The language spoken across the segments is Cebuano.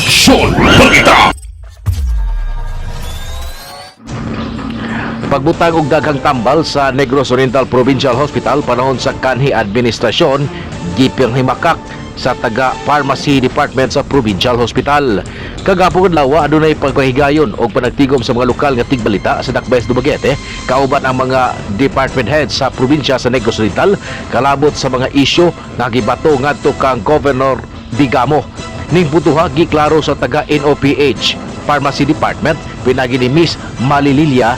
Aksyon Balita! Pagbutang og daghang tambal sa Negros Oriental Provincial Hospital panahon sa kanhi administrasyon, gipanghimakak sa taga Pharmacy Department sa Provincial Hospital. Kagapong adlaw, adunay pagpahigayon og panagtigom sa mga lokal nga tigbalita sa Dakbayan sa Dumaguete kauban ang mga department heads sa probinsya sa Negros Oriental kalabot sa mga isyu nga gibato ngadto kang Governor Degamo. Ning butuha, giklaro sa taga NOPH Pharmacy Department pinagi ni Miss Malililia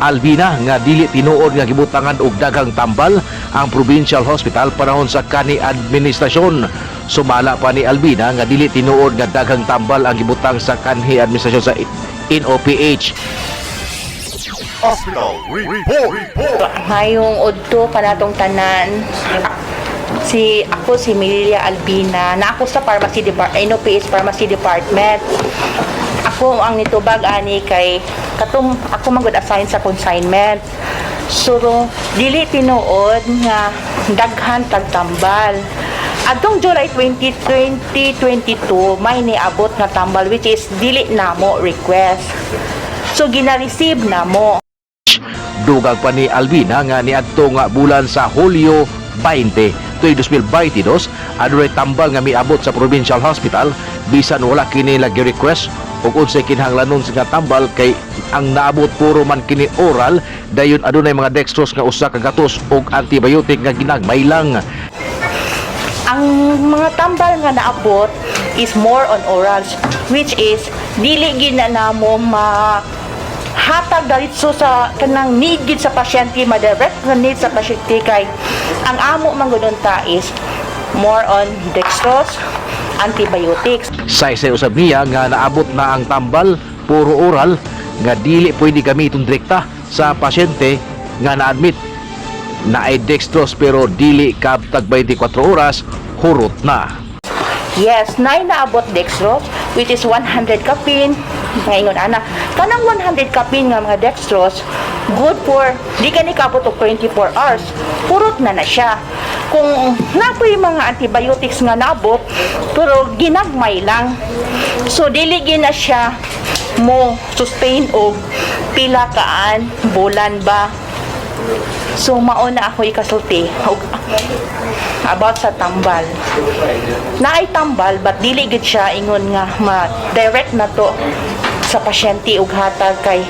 Albina nga dili tinuod nga gibutangan og daghang tambal ang Provincial Hospital panahon sa kani administrasyon. Sumala pa ni Albina nga dili tinuod nga daghang tambal ang gibutang sa kanhi administrasyon sa NOPH. Hospital Report! Report! Ngayong udto kanatong tanan. Si ako si Milia Albina, na ako sa pharmacy department, NOPH Pharmacy Department. Ako ang nitubag ani kay katong ako man gud assign sa consignment. So dili tinuod nga daghan tagtambal. Adtong July 20, 2022, may niabot nga tambal which is dili namo request. So gina-receive namo. Dugang pa ni Albina nga niadto nga bulan sa Hulyo 20 tuig 2022, adunay tambal nga miabot sa Provincial Hospital bisan wala kini lagi request ug unsay kinahanglanon sa nga tambal kay ang naabot puro man kini oral, dayon adunay mga dextrose nga usa ka gatos ug antibiotic nga ginagmay lang. Ang mga tambal nga naabot is more on orals, which is dili gid na namo ma hatag diretso sa kanang need gid sa pasyente, ma-direct nga need sa pasyente, kay ang amo man gud unta is more on dextrose, antibiotics. Saysay usab niya nga naabot na ang tambal puro oral nga dili pwede gamiton direkta sa pasyente nga na-admit na ay dextrose pero dili kabtag 24 oras, hurot na. Yes, naay naabot dextrose which is 100 kapin. Ngayon ana, kanang 100 kapin nga mga dextrose, good for di ka ni kabot og 24 hours. Hurot na na siya. Kung napoy mga antibiotics nga naabot, pero ginagmay lang. So dili gyud na siya mo sustain og pila kaan bulan ba. So mao na ako ikasulti about sa tambal. Naay tambal but dili gid siya ingon nga ma-direct na to sa pasyente og hatag kay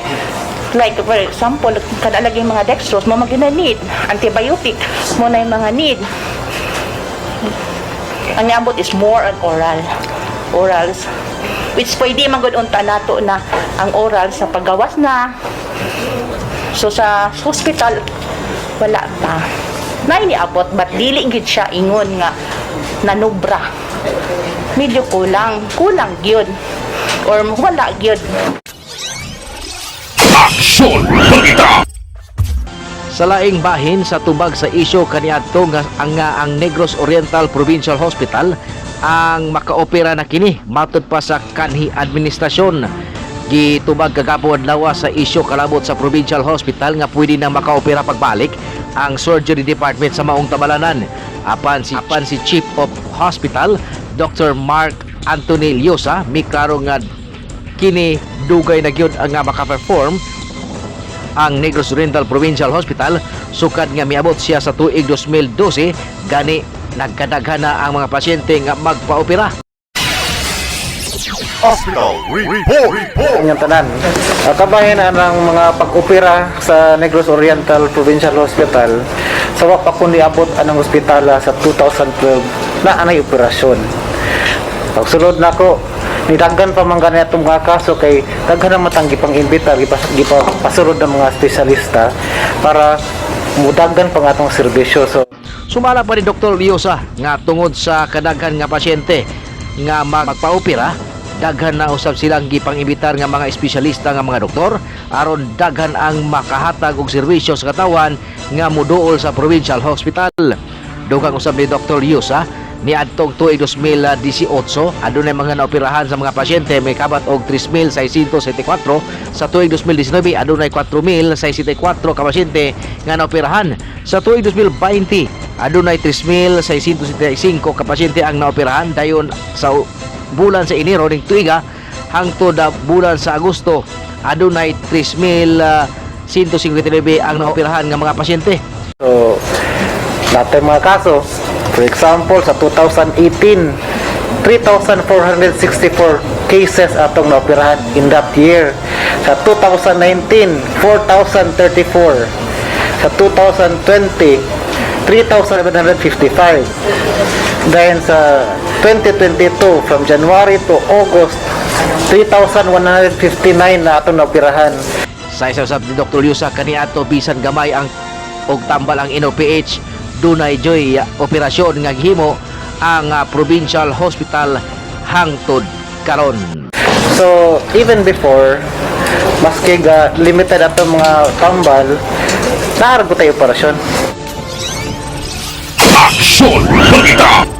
like for example, kada lagi mga dextrose mo magina need antibiotic mo na yung mga need. Ang niabot is more on orals, which pwede man gud unta nato na ang oral sa paggawas na. So sa hospital wala pa na niabot but dili gid siya ingon nga nanubra. Medyo kulang, kulang gyud or wala gyud. Aksyon Balita! Sa laing bahin, sa tubag sa isyu kaniadto nga ang Negros Oriental Provincial Hospital ang makaopera na kini matud pa sa kanhi administrasyon. Gitubag kagapon adlaw sa isyu kalabot sa Provincial Hospital nga pwede na makaopera pagbalik ang surgery department sa maong tabalanan. Apan si Chief of Hospital Dr. Mark Anthony Liosa miklaro nga kini dugay na gyud ang nga makaperform ang Negros Oriental Provincial Hospital sukad nga miabot siya sa tuig 2012, gani nagkadaghan na ang mga pasyente nga magpaopera. Hospital Report! Report! Inyong tanan. Kabahin na ang mga pag-opera sa Negros Oriental Provincial Hospital sa wa pa ko niabot anang ospitala sa 2012 na anay operasyon. Pagsulod nako, nidaghan pa man gani atong mga kaso kay daghan na matang gipang imbitar, gipa pasulod ng mga espesyalista para mudagan pa nga atong serbisyo. So Sumala pa ni Dr. Liosa nga tungod sa kadaghan nga pasyente nga magpaopera, daghan na usab silang gipang-imbitar nga mga espesyalista nga mga doktor aron daghan ang makahatag og serbisyo sa katawan nga moduol sa Provincial Hospital. Dugang usab ni Dr. Liosa, niadtong tuig 2018 adunay mga naoperahan sa mga pasyente may kabat og 3,674. Sa tuig 2019, adunay 4,064 ka pasyente nga naoperahan. Sa tuig 2020, adunay 3,675 ka pasyente ang naoperahan. Dayon sa bulan sa Enero ning tuiga hangtod bulan sa Agosto, adunay 3,159 ang naoperahan nga mga pasyente. So, natin mga kaso, for example, sa 2018, 3,464 cases atong naoperahan in that year. Sa 2019, 4,034. Sa 2020, 3,755. Then sa 2022, from January to August, 3,159 na atong naoperahan. Sa isa usab ni Dr. Yusa, kaniadto bisan gamay ang og tambal ang NOPH, dunay joy operasyon nga gihimo ang provincial hospital hangtod karon. So, even before, maski ga limited ato mga tambal, naa ra gud tay operasyon. Aksyon Balita.